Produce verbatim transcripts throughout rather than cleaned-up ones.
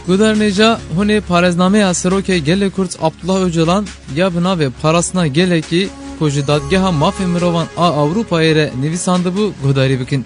Guhdarên hêja, hûn ê pareznameya Serokê Gelê Kurd Abdullah Ocalan ya bi navê Parastina Gelekî ku ji Dadgeha Mafê Mirovan a Ewropayê re nivîsandibû guhdarî bikin.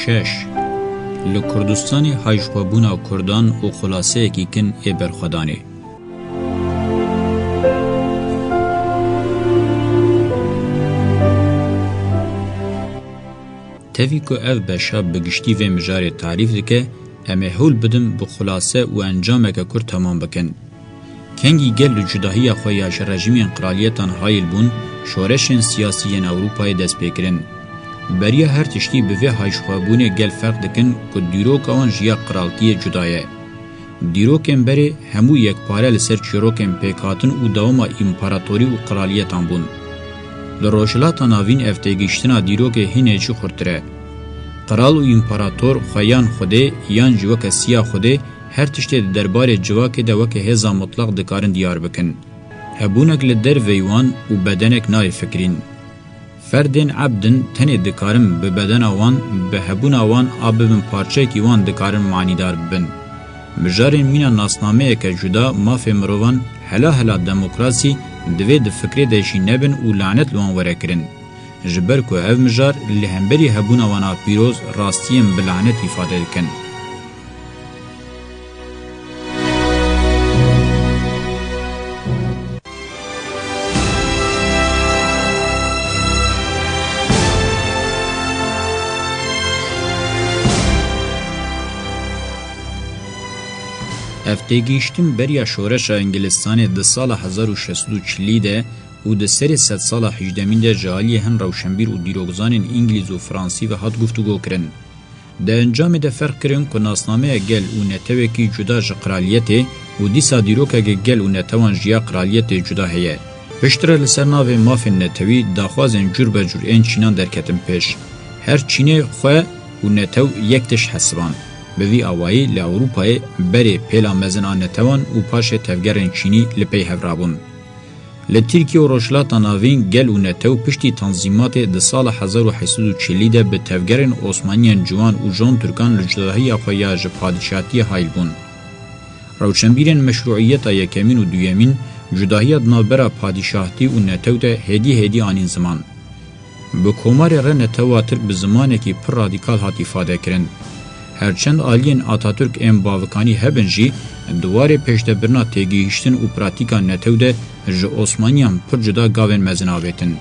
Şeş. Li Kurdistanê hayjixwebûna Kurdan û xulaseyekî kin ê berxwedanê. Tevî ku ev beşa bi giştî vê mijarê tarîf dike, em ê hewl bidin bi xulase û encameke kurt temam bikin. Kengî gel li cudahiya xwe ya ji rejîmên qiraliyetan hayil bûn, şoreşên siyasî yên Ewropayê dest pê kirin. Beriya her tiştî bi vê hayjixwebûnê gel ferq dikin ku dîroka wan ji ya qiraltiyê cuda ye. Dîrokên berê hemû yekpare li ser çîrokên pêkhatin û dewama împaratorî û qiraliyetan bûn. Li Rojhilata Navîn ev têgihiştina dîrokê hînê jî xurttir e. Qral û împarator xwe yan Xwedê yan jî weke siya Xwedê her tiştê di derbarê civakê de weke hêza mutlaq dikarin diyar bikin. Hebûnek li derveyî wan û bedenek nayê fikirîn. Ferdên ebd in, tenê dikarin bi bedena wan, bi hebûna wan a bibin parçeyekî wan dikarin manîdar bibin. Mijarên mîna nasnameyeke cuda mafê mirovan, hela hela demokrasî, divê di fikrê de jî nebin û lanet li wan were kirin. Ji ber ku ev mijar li hemberî hebûna wan a pîroz rastiyên bi lanet îfade dikin. Ev têgihiştin beriya şoreşa Îngilistanê di sala hezar û şeş sed û çilî de û di serê sedsala hejdemîn de ji aliyê hin rewşenbîr û dîrokzanên îngilîz û fransî ve hat guftûgokirin. Di encamê de ferq kirin ku nasnameya gel û netewekî cuda ji qiraliyetê û dîsa dîrokeke gel û netewan ji ya qiraliyetê cuda heye. Piştre li ser navê mafên netewî daxwazên cûr be cûr ên çînan derketin pêş. Her çînê xwe û netew yek tişt hesiban. Bi vî awayî li Ewropayê berê pêla mezin a netewan û paşê tevgerên çînî li pey hev rabûn. Li Tirkiye û Rojhilata Navîn gel û netew piştî tanzîmatê di sala hezar û heşt sed û çilî de bi tevgerên Osmaniyan ciwan û Jon Tirkan li cudahiya xwe ya ji padîşahtiyê hayl bûn. Rewşenbîrên meşrûiyeta yekemîn û duyemîn cudahiya di navbera padîşahtî û netew de hêdî hêdî anîn ziman. Bi komarê re netewa Tirk bi zimanekî pir radîkal hat îfadekirin. Her çend aliyên Atatürk ên bavikanî hebin jî, di warê pêşdebirina têgihiştin û pratîka netew de ji Osmaniyan pir cuda gavên mezin avêtin.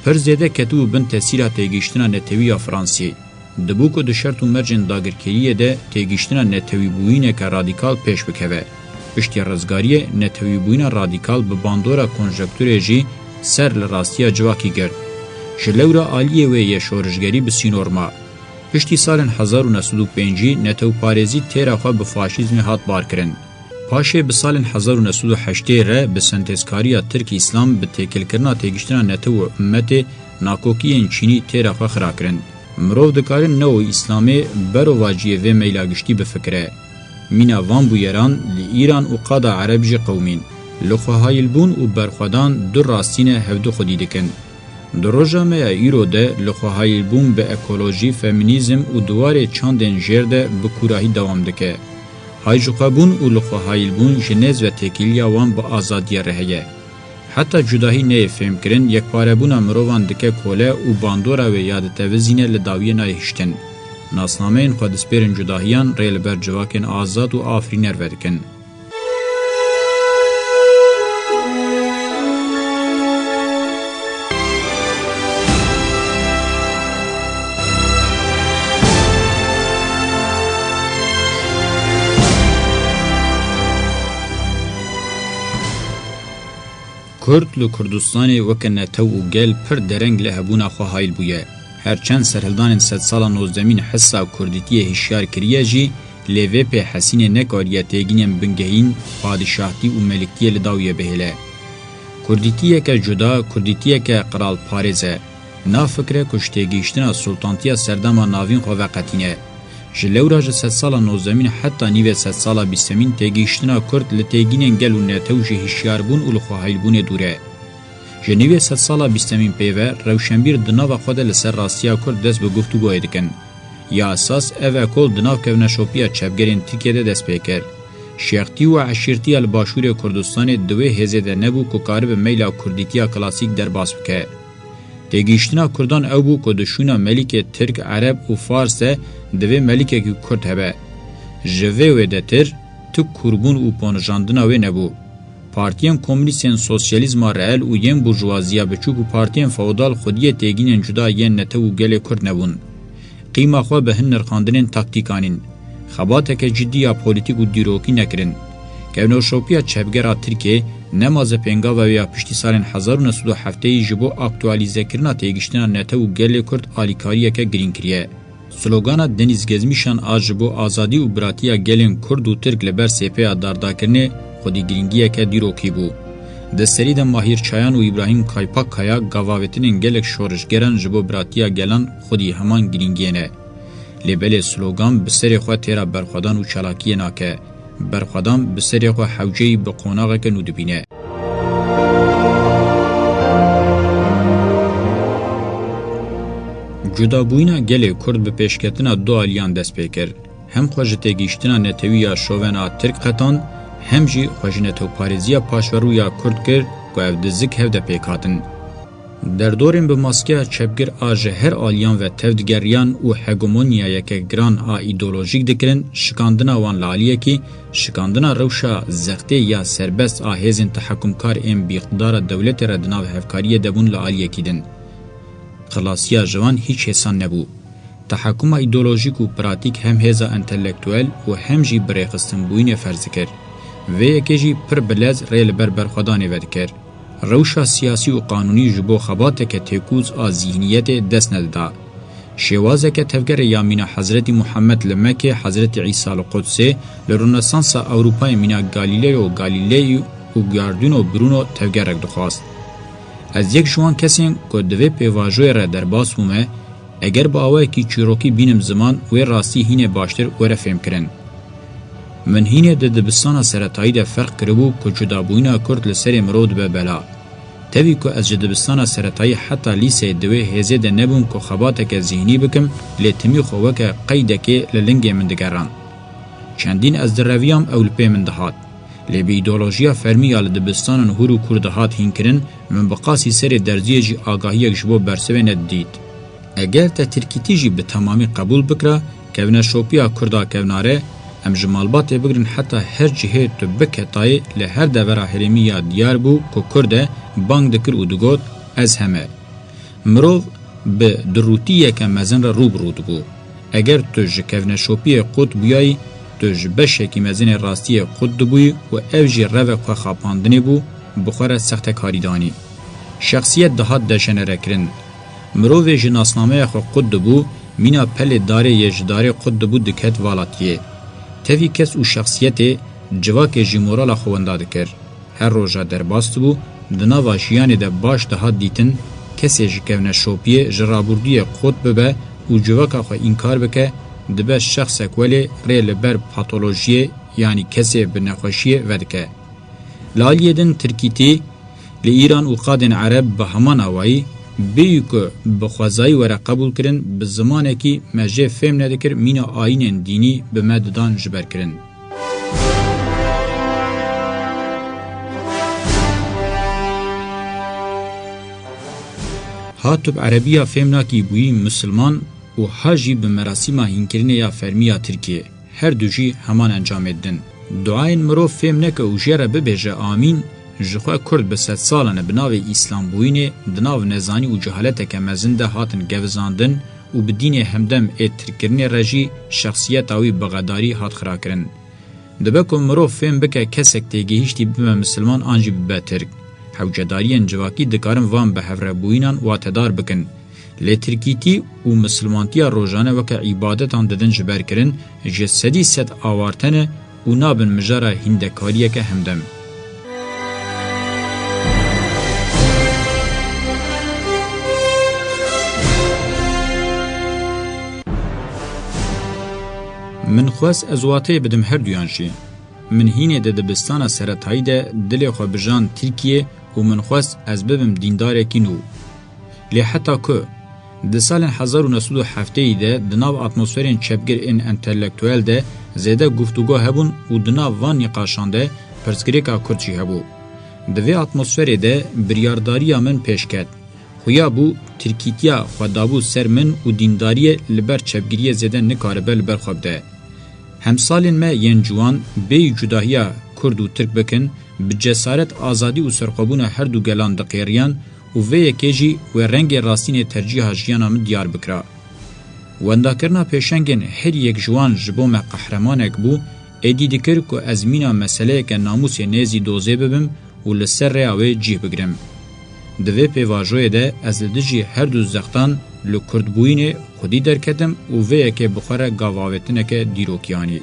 Pir zêde ketibû bin tesîra têgihiştina netewî ya Fransî. Dibû ku di şert û mercên dagirkeriyê de têgihiştina netewîbûyîneke radîkal pêş bikeve. Piştî rizgariyê, netewîbûyîna radîkal bi bandora konjekturê jî ser li rastiya civakî girt. Ji lewra aliyê wê yê şorişgerî bi sînor ma. Piştî salên hezar û neh sed û pêncî netewparêzî têra xwe bi faşîzmê hat barkirin. Paşê bi salên hezar û neh sed û heştê re bi sentezkariya Tirk Îslam bi têkilkirina têgiştina netew û ummetê nakokiyên çînî têra xwe xira kirin. Mirov dikare neo Îslamê berovajiyê vê meyla giştî bifikire. Mîna van bûyeran li Îran û qada Ereb jî qewimîn. Li xwe hayilbûn û berxwedan du rastî ne hevdu xwedî dikin. Di roja me ya îro de li xwe hayilbûn bi ekolojî, feminîzm û di warê çandên jêr de bi kûrahî dewam dike. Hayjixwebûn û li xwe hayilbûn ji nêz ve têkiliya wan bi azadiyê re heye. Heta cudahî neyê fêmkirin, yekparebûna mirovan dike kole û bandora wê ya ditevizîne li dawiyê nayê hiştin. Nasnameyên xwe dispêrin cudahiyan rê li ber civakên azad û afirîner vedikin. Kurd li Kurdistanê weke netew û gel pir dereng li hebûna xwe hayl bûye. Her çend serhildanên sedsala nozdemîn hisa kurdîtiyê hişyar kiriye jî, lê vê pê Hesînê nekariye têgînên bingehîn, padîşahtî û meliktiyê li dawiyê bihêle. Kurdîtiyeke cuda, kurdîtiyeke qiralparêz e. Na fikre ku ji têgihiştina sultantiya serdema navîn xwe veqetîne. Ji lewra ji sedsala nozdemîn heta nîvê sedsala bîstemîn têgihiştina Kurd li têgînên gel û netew ji hişyarbûn û li xwehayilbûnê dûr e. Ji nîvê sedsala bîstemîn pê ve rewşenbîr di nava xwe de li ser rastiya Kurd dest bi guftûgoyê dikin. Ya esas ev e ku di nav kevneşopiya çepgerên Tirkiyê de dest pê kir. Şêxtî û eşîrtiya li başûrê Kurdistanê di wê hêzê de nebû ku karibe meyla kurdîtiya klasîk derbas bike. Têgihiştina Kurdan ew bû ku di şûna melîkê Tirk, Ereb û Fars de divê melîkekî Kurd hebe. Ji vê wêdetir tu kûrbûn û ponijandina wê nebû. Partiyên komûnîst ên sosyalîzma reel û yên burjuwaziya biçûk û partiyên feodal xwediyê têgînên cuda yên netew û gelê Kurd nebûn. Qîma xwe bi hin nirxandinên taktîk anîn. Xebateke cidî ya polîtîk û dîrokî nekirin. Kevnoşopiya çepgera Tirkiyê nema zepêngava wê ya piştî salên hezar û neh sed û heftê ji bo aktualîzekirina têgiştina netew û gelê Kurd alîkariyeke girîng kiriye. Slogana Denîz Gezmîşan a ji bo azadî û biratiya gelên Kurd û Tirk li ber sêpeya dardakirinê xwedî girîngiyeke dîrokî bû. Di serî de Mahîr Çayan û Îbrahîm Kaypakkaya gavavêtinên gelek şorişgeran ji bo biratiya gelan xwedî heman girîngiyê ne. Lê belê slogan bi serê xwe têra berxwedan û çalakiyê nake. Berxwedan bi serê xwe hewceyî bi qonaxeke nû dibîne. Cudabûyîna gelê Kurd bi pêşketina du aliyan dest pê kir. Hem xwe ji têgihiştina netewî ya şoven a Tirk qetand, hem jî xwe ji netewparêziya paşverû ya Kurd kir ku ev du zik hev de pêk hatin. Derdorên bi maskeya çepgir a ji her aliyan ve tev digeriyan û hegemonyayeke giran a îdeolojîk dikirin, şikandina wan li aliyekî, şikandina rewşa zextê ya serbest a hêzên tehekumkar ên bîqdara dewletê re di nav hevkariyê de bûn li aliyekî din. Xilasiya ji wan hîç hêsan nebû. Tehekuma îdeolojîk û pratîk hem hêza entelektuel û hem jî birêxistinbûyînê ferz dikir. Vê yekê jî pir bi lez rê li ber berxwedanê vedikir. Rewşa siyasî û qanûnî ji bo xebateke têkûz a zîhniyetê dest nedida. Şêwazeke tevgerê ya mîna Hezretî Muhammed li Mekê, Hezretî Îsa li Qudsê, li Ronesansa Ewropayê mîna Galileo Galilei û Giordano Bruno tevgerek dixwast. Ez yek ji wan kesên ku di vê pêvajoyê re derbas bûme, eger bi awayekî çîrokî bînim ziman, wê rastî hînê baştir were fêmkirin. Min hînê di dibistana seretayî de ferq kiribû ku cudabûyîna Kurd li serê mirov dibe bela. Tevî ku ez ji dibistana seretayî heta lîseyê di wê hêzê de nebûm ku xebateke zîhnî bikim, lê timî xwe weke qeydekê li lingê min digerand. Çendîn ez direviyam, ew li pê min dihat. Lê bi îdeolojiya fermî ya li dibistanan hûr û kûr dihat hînkirin, min bi qasî serê derziyê jî agahiyek ji bo bersivê nedidît. Eger te tirkîtî jî bi temamî qebûl bikira, kevneşopiya Kurda kevnare, em ji malbatê bigirin heta her cihê tu biketayê li her devera herêmî ya diyar bû ku Kurd e, bang dikir û digot, ez heme. Mirov bi dirûtiyeke mezin re rû bi rû dibû. Eger tu ji kevneşopiyê qut bûyayî, tu ji beşekî mezinê rastiyê qut dibûyî û ev jî revek xwe xapandinê bû, bi xwe re sextekarî danî. Şexsiyet dihat dejenerekirin. Mirovê ji nasnameya xwe qut dibû, mîna pelê darê yê ji darê qut dibû diket valatiyê. Tevî kes û şexsiyetê civakê jî morala xwe wenda dikir. Her roja derbas dibû, di nava jiyanê de baş dihat dîtin, kesê ji kevneşopiyê, ji rabûrdûyê qut bibe û civaka xwe înkar bike, dibe şexsek welê rê li ber patolojiyê, yanî kesê bi nexweşiyê vedike. Li aliyê din tirkîtî, li Îran û qadên ereb bi heman awayî, bêyî ku bi xwezayî were qebûlkirin, bi zimanekî me jê fêm nedikir mîna ayînên dînî bi me didan jiberkirin. Ha tu bi erebiya fêm nakî bûyî misilman û ha jî bi merasîma hînkirinê ya fermî ya Tirkiyê, her du jî heman encamê didin. Duayên mirov fêm neke û jê re bibêje amîn, ji xwe Kurd bi sedsalan e bi navê Îslambûyînê di nav nezanî û cehaleteke mezin de hatin gevizandin û bi dînê hemdem ê tirkkirinê re jî şexsiyeta wî bi xedarî hat xirakirin. Dibe ku mirov fêm bike kesek têgihîştî bibe misilman an jî bibe tirk. Hewcedariyên civakî dikarin van bihevrebûyînan watedar bikin. Lê tirkîtî û misilmantiya rojane weke îbadetan didin ji ber kirin, ji sedî sed awarte ne û nabin mijara hîndekariyeke hemdem. Min xwest ez wateyê bidim her duyan jî. Min hînê di dibistana seretayî de dilê xwe bijand Tirkiyê û min xwest ez bibim dîndarekî nû. Lê heta ku? Di salên hezar û neh sed û heftêyî de di nav atmosferên çepgir ên entelektuel de zêde guftûgo hebûn û di nav van nîqaşan de pirsgirêka Kurd jî hebû. Di vê atmosferê de biryardariya min pêş ket. Xuya bû, tirkîtiya xwe dabû ser min û dîndariyê li ber çepgiriyê zêde nikaribe li ber xwe bide. Hemsalên me yên ciwan bêyî cudahiya Kurd û Tirk bikin, bi cesaret, azadî û serxwebûna her du gelan diqêriyan û vê yekê jî wê rengê rastînê tercîha jiyana min diyar bikira. Wendakirina pêşengên her yek ji wan ji bo me qehremanek bû, êdî dikir ku ez mîna meseleyeke namûsê nêzî dozê bibim û li ser rêya wê cih bigrim. Di vê pêvajoyê de ez li dijî her du zextan li kurdbûyînê xwedî derketim û vê yekê bi xwe re gav avêtineke dîrokî anî.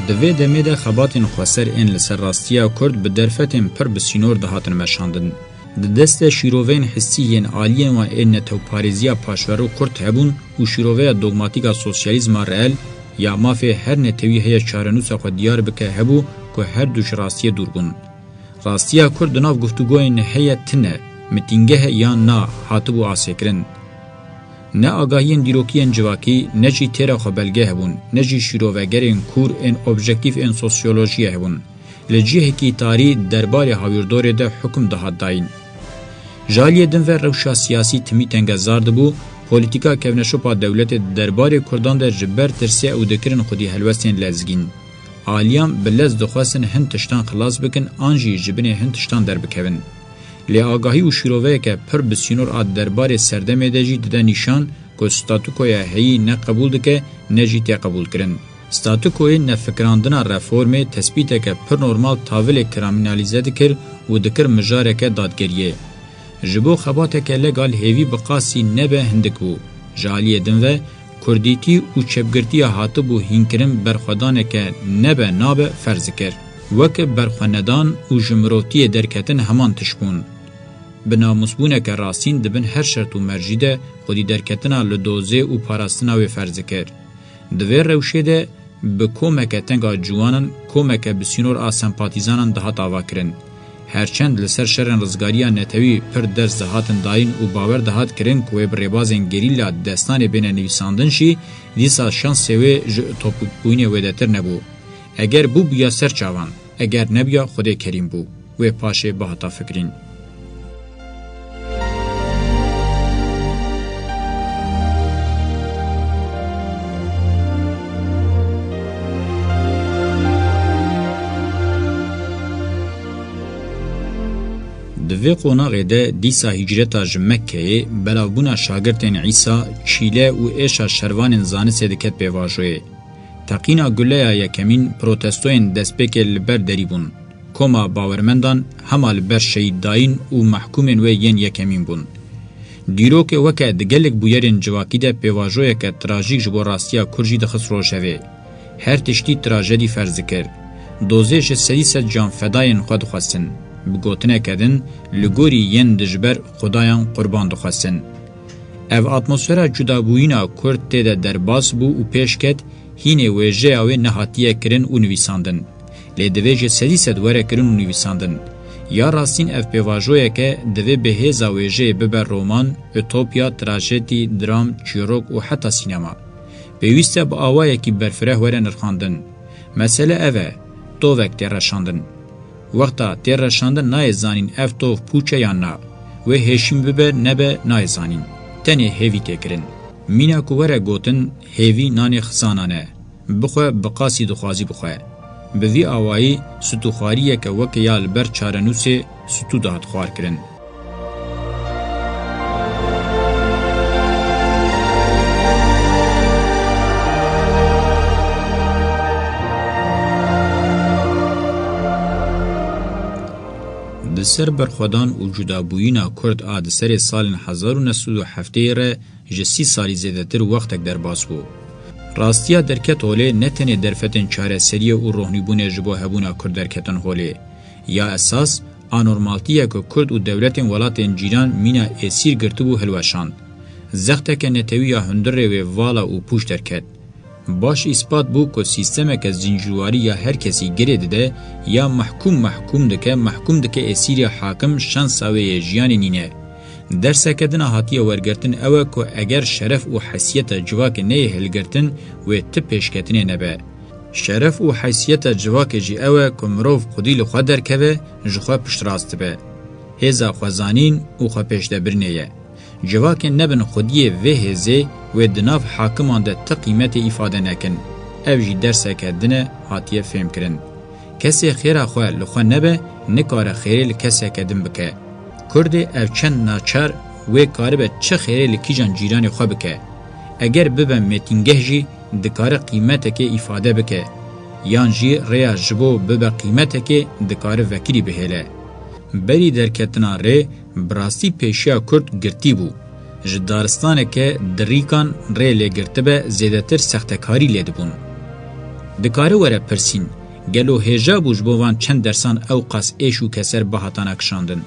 Di vê demê de xebatên xweser ên li ser rastiya Kurd bi derfetên pir bi sînor dihatin meşandin. Di dest de şîroveyên hissî yên aliyên wan ên netewparêziya paşverû kurt hebûn û şîroveya dogmatîk a sosyalîzma reel ya mafê her netewî heye çarenûsa xwe diyar bike hebû ku her du ji rastiyê dûr bûn. Rastiya Kurd di nav guftûgoyên heye tune, mitîngeh e yan na, hatibû asêkirin. Ne agahiyên dîrokî yên civakî, ne jî têra xwe belge hebûn, ne jî şîrovegerên kûr ên objektîf ên sosyolojiyê hebûn. Li cihekî tarî derbarê hawîrdorê de hukum dihat dayîn. Ji aliyê din ve rewşa siyasî timî tengezar dibû, polîtîka kevneşopa dewletê di derbarê Kurdan de ji ber tirsê ew dikirin xwedî helwestên lezgîn. Aliyan bi lez dixwestin hin tiştan xilas bikin an jî ji binê hin tiştan derbikevin. Lê agahî û şîroveyeke pir bi sînor a derbarê serdemê de jî dide nîşan ku statukoya heyî ne qebûl dike ne jî tê qebûlkirin. Statukoyê nefikirandina reformê tespîteke pir normal tavilê kriminalîze dikir û dikir mijareke dadgeriyê. Ji bo xebateke legal hêvî bi qasî nebe hindik bû. Ji aliyê din ve, kurdîtî û çepgirtiya hatibû hînkirin berxwedaneke nebe nabe ferz dikir. Weke berxwenedan û ji mirovtiyê derketin heman tişt bûn. Bi namûsbûneke rastîn di bin her şert û mercî de xwedîderketina li dozê û parastina wê ferz dikir. Di vê rewşê de bi komeke teng a ciwanan, komeke bi sînor a sempatîzanan dihat avakirin. Herçend li ser şerên rizgariya netewî pir ders dihatin dayîn û bawer dihat kirin ku wê bi rêbazên gerîla destanê bêne nivîsandin jî, dîsa şansê wê ji utopîkbûyînê wêdetir nebû. Eger bûbûya ser çavan, eger nebûya Xwedê kerîm bû. Wê paşê bihata fikirîn. Di vê qonaxê de dîsa hîcreta ji Mekkeyê, belavbûna şagirtên Îsa, çîle û êşa şervanên zanistê diket pêvajoyê. Teqîna guleya yekemîn protestoyên destpêkê li ber derî bûn. Koma bawermendan hema li ber şehîddayîn û mehkûmên wê yên yekemîn bûn. Dîrokê weke di gelek bûyerên civakî de pêvajoyeke trajîk ji bo rastiya Kurd jî dixist rojevê. Her tiştî trajedî ferz dikir. Dozê ji sedî sed canfedayên xwe dixwestin. Bi gotineke din, li gorî yên dijber xudayan qurban dixwestin. Ev atmosfera cudabûyîna Kurd tê de derbas bû û pêş ket, hînê wêjeya wê nehatiye kirin û nivîsandin. Lê divê ji sedî sed were kirin û nivîsandin. Ya rastîn ev pêvajoyeke divê bi hêza wêjeyê bibe roman, utopya, trajedî, dram, çîrok û heta sînema. Pêwîst e bi awayekî berfireh were nirxandin. Mesele ev e, tovek tê reşandin. Wexta tê reşandin nayê zanîn ev tov pûç e yan na. Wê hêşîn bibe nebe nayê zanîn. Tenê hêvî tê kirin. Mîna ku were gotin, hêvî nanê xizanan e. Bixwe bi qasî dixwazî bixwe. Bi vî awayî stûxwariyeke weke ya li ber çarenûsê stû dihat xwarkirin. Ser berxwedan û cudabûyîna Kurd a di serê salên hezar û neh sed û heftê re ji sî salî zêdetir wextek derbas bû. Rastiya derket holê ne tenê derfetên çareseriyê û rohnîbûnê ji bo hebûna Kurd derketin holê. Ya esas, anormaltî ye ku Kurd û dewletên welatên cîran mîna êsîr girtibû hilweşand. Zexteke netewî ya hundirê wê vala û pûç derket. Baş îspat bû ku sîstemeke zincîrwarî ya her kesî girê dide, ya mehkûm mehkûm dike, mehkûm dike êsîrê hakim, şansa wê yê jiyanê nîne. Derseke din a hatiye wergirtin ew e ku eger şeref û heysiyeta civakê neyê hilgirtin, wê ti pêşketinê nebe. Şeref û heysiyeta civakê jî ew e ku mirov xwedî li xwe derkeve, ji xwe piştrast dibe. Hêza xwezanîn û xwepêşdebirinê ye. Civakên nebin xwediyê vê hêzê wê di nav hakiman de ti qîmetê îfade nekin. Ev jî derseke din e hatiye fêmkirin. Kesê xêra xwe li xwe nebe, nikare xêrê li keseke din bike. Kurdê ev çend naçar wê karibe çi xêrê li kîjan cîranê xwe bike. Eger bibe mêtingeh jî dikare qîmetekê îfade bike. Yan jî rêya ji bo bibe qîmetekê dikare vekirî bihêle. Berî derketina rê, bi rastî pêşiya Kurd girtî bû. Ji daristaneke dirîkan rê lê girtibe, zêdetir sextekarî lê dibûn. Dikare were pirsîn, gelo hêja bû ji bo van çend dersan ew qas êş û keser bihatana kişandin?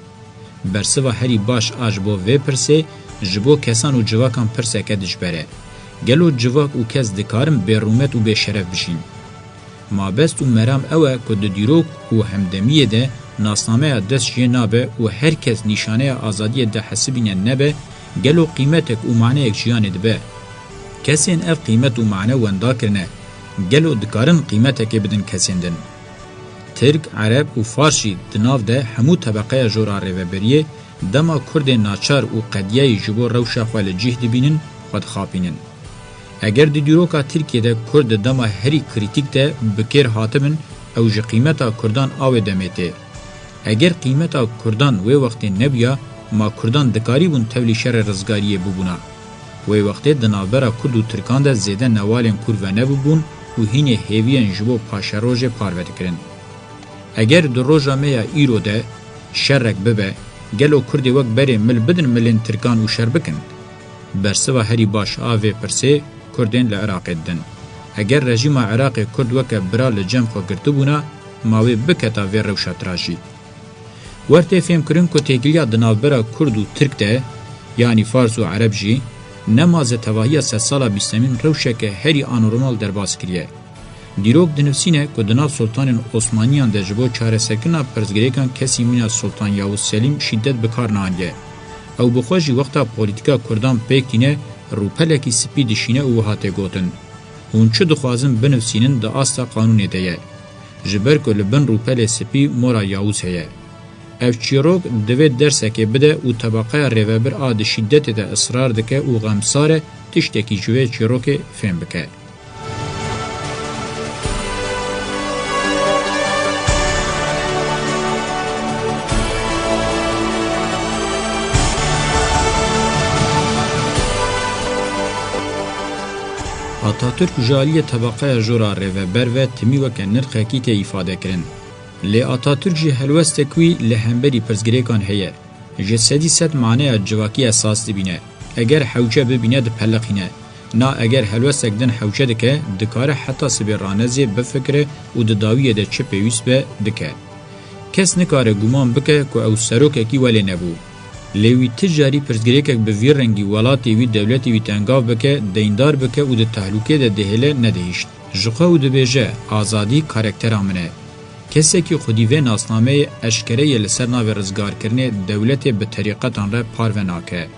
Bersiva herî baş a ji bo vê pirsê, ji bo kesan û civakan pirseke dijber e. Gelo civak û kes dikarin bêrûmet û bêşeref bijîn? Mabest û meram ew e ku di dîrok û hemdemiyê de nasnameya dest jê nabe û her kes nîşaneya azadiyê dihesibîne nebe, gelo qîmetek û maneyek jiyanê dibe? Kesên ev qîmet û mane wenda kirine, gelo dikarin qîmetekê bidin kesên din? Tirk, Ereb û Fars jî di nav de hemû tebeqeya jor a rêveberiyê, dema Kurdên naçar û qediyayî ji bo rewşa xwe li cih dibînin, xwe dixapînin. Eger di dîroka Tirkiyê de Kurd di dema herî krîtîk de bi kêr hatibin, ew ji qîmeta Kurdan a wê demê tê. Eger qîmeta Kurdan wê wextê nebûya, ma Kurdan dikarîbûn tevlî şerê rizgariyê bibûna? Wê wextê di navbera Kurd û Tirkan de zêde newalên kûr venebûbûn û hînê hêviyên ji bo paşerojê parve dikirin. Eger di roja me ya îro de şerek bibe, gelo Kurdê wek berê mil bidin milên Tirkan û şer bikin? Bersiva herî baş a vê pirsê Kurdên li Iraqê didin. Eger rejîma Iraqê Kurd weke bira li cem xwe girtibûna, ma wê biketa vê rewşa tirajî? Wer tê fêmkirin ku têkiliya di navbera Kurd û Tirk de, yanî Fars û Ereb jî, nema ze tevahiya sedsala bîstemîn rewşeke herî anormal derbas kiriye. Dîrok dinivîsîne ku di nav Soltanên Osmaniyan de ji bo çareserkirina pirsgirêkan kesî mîna Soltan Yavuz Selîm şîdet bi kar neaniye. Ew bi xwe jî wexta polîtîka Kurdan pêk tîne, rûpelekî spî dişîne û wiha tê gotin: Hûn çi dixwazin binivîsînin, di asta qanûnê de ye. Ji ber ku li bin rûpelê spî mora Yavuz heye. Ev çîrok divê dersekê bide û tebeqeya rêvebir a di şîdetê de israr dike û xemsar e, tiştekî ji vê çîrokê fêm bike. Atatürk ji aliyê tebeqeya jor a rêveber ve timî weke nirxekî tê îfade kirin. Lê Atatürk jî helwestek wî li hemberî pirsgirêkan heye. Ji sedî sed maneya civakî esas dibîne. Eger hewce bibîne, dipeliqîne. Na eger helwestek din hewce dike, dikare heta sibê ranezê, bifikire û di dawiyê de çi pêwîst be, bike. Kes nikare guman bike ku ew serokekî welê nebû. Lê wî ti carî pirsgirêkek bi vî rengî welatê wî, dewletê wî tengav bike, deyndar bike û di tehlûkê de dihêle, nedihişt. Ji xwe û dibêje: Azadî karaktera min e. Kesekî xwedî vê nasnameyê eşkere yê li ser navê rizgarkirinê dewletê bi terîqetan re parve nake.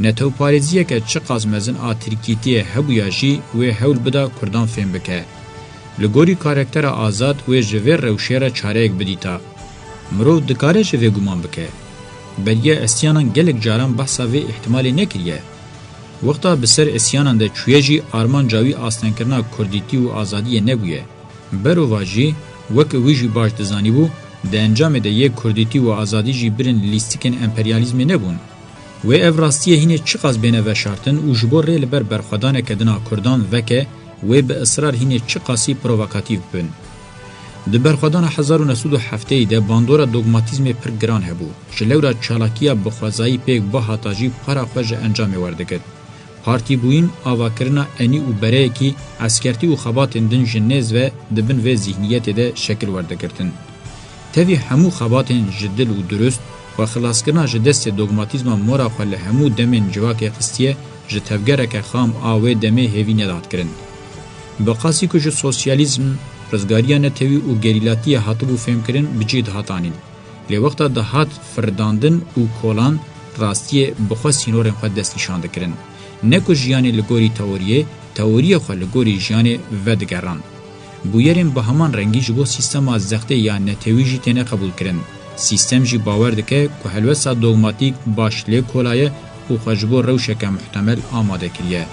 Netewparêziyeke çiqas mezin a tirkîtiyê hebûya jî wê hewl bida Kurdan fêm bike. Li gorî karaktera Azad wê ji vê rewşê re çareyek bidîta. Mirov dikare ji vê guman bike. Beriya îsyanan gelek caran behsa vê îhtimalê nekiriye. Wexta bi ser îsyanan de çûye jî armanca wî astengkirina kurdîtî û azadiyê nebûye. Berova jî, weke wî jî baş dizanîbû, di encamê de yê kurdîtî û azadî jî birên lîstikên emperyalîzmê nebûn. Wê ev rastiyê hînê çiqas bêne veşartin û ji bo rê li ber berxwedaneke din a kurdan veke, wê bi israr hînê çiqasî provokatîf bibin. Di berxwedana hezar û neh sed û heftê de bandora dogmatîzmê pir giran hebû. Ji lewra çalakiya bi xwezayî pêk bihata jî para xwe ji encamê werdigirt. Partîbûyîn, avakirina enî û bereyekî, eskertî û xebatên din ji nêz ve di bin vê zîhniyetê de şekil werdigirtin. Tevî hemû xebatên ji dil û durust, xwexelaskirina ji destê dogmatîzma mora xwe li hemû demên civakê xistiye, ji tevgereke xam a wê demê hêvî nedat kirin. Bi qasî ku ji sosyalîzm, rizgariya netewî û gerîlatiyê hatibû fêmkirin, bi cih dihat anîn. Lê wexta dihat firdandin û kolan, rastiyê bi xwe sînorên xwe destnîşan dikirin. Ne ku jiyanê li gorî teoriyê, teoriyê xwe li gorî jiyanê vedigeran. Bûyerên bi heman rengî ji bo sîstema zextê ya netewî jî têne qebûlkirin. Sîstem jî bawer dike ku helwesta dogmatîk baş lê kola ye û xwe ji bo rewşeke muhtemel amade kiriye.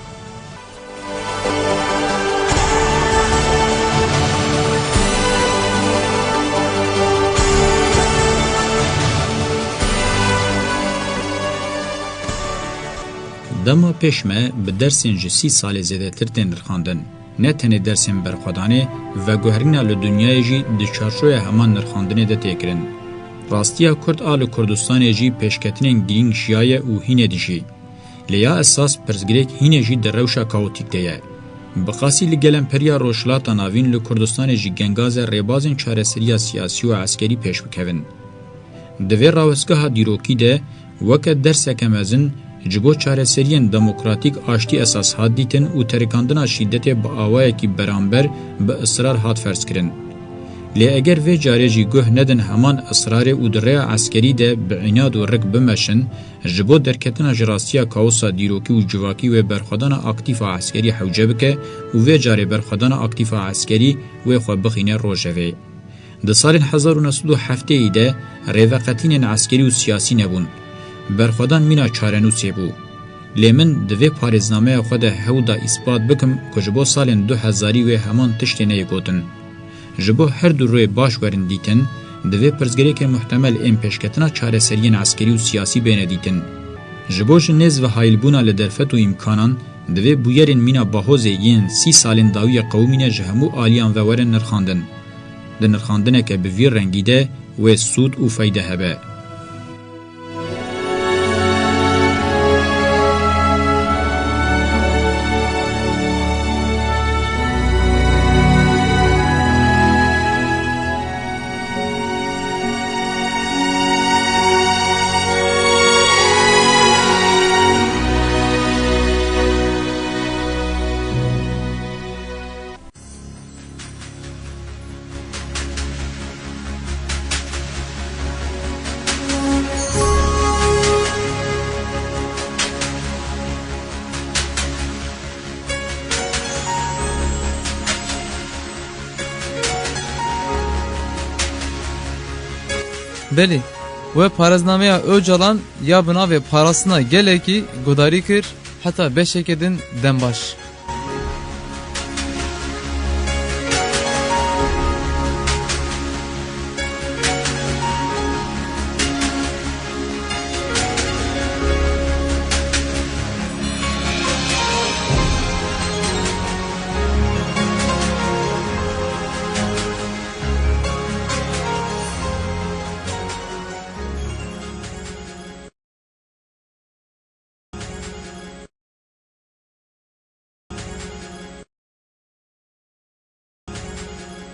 Dema pêş me bi dersên ji sî salê zêdetir tên nirxandin. Ne tenê dersên berxwedanê, veguherîna li dinyayê jî di çarçoya heman nirxandinê de tê kirin. Rastiya Kurd a li Kurdistanê jî pêşketinên girîng jiyaye û hînê dijî. Lê ya esas pirsgirêk hînê jî di rewşa kaotîk de ye. Bi qasî li gelemperiya Rojhilata Navîn, li Kurdistanê jî gengaz e rêbazên çareseriya siyasî û eskerî pêş bikevin. Di vê rawestgeha dîrokî de weke derseke mezin ji bo çareseriyên demokratîk aştî esas hat dîtin û terikandina şîdetê bi awayekî beramber bi israr hat ferzkirin. Lê eger vê carê jî guh nedin heman israrê û di rêya eskerî de bi înad û rik bimeşin, ji bo derketina ji rastiya kaosa dîrokî û civakî wê berxwedana aktîf a eskerî hewce bike û vê carê berxwedana aktîf a eskerî wê xwe bixîne rojevê. Di salên hezar û neh sed û heftê de rêveqetînên eskerî û siyasî nebûn. Berxwedan mîna çarenûsê bû. Lê min di vê parêznameya xwe de hewl da îspat bikim ku ji bo salên du hezarî wê heman tiştê neyê gotin. Ji bo her du rûyê baş werin dîtin, divê pirsgirêkên muhtemel ên pêşketina çareseriyên eskerî û siyasî bêne dîtin. Ji bo ji nêz ve hayilbûna li derfet û îmkanan, divê bûyerên mîna Bahozê yên sî salên dawî yê qewimîne ji hemû aliyan ve werin nirxandin. Di nirxandineke bi vî rengî de wê sûd û feyde hebe. Belê, we parêznameya Ocalan ya bi navê Parastina Gelekî guhdarî kir, heta beşeke din dem baş.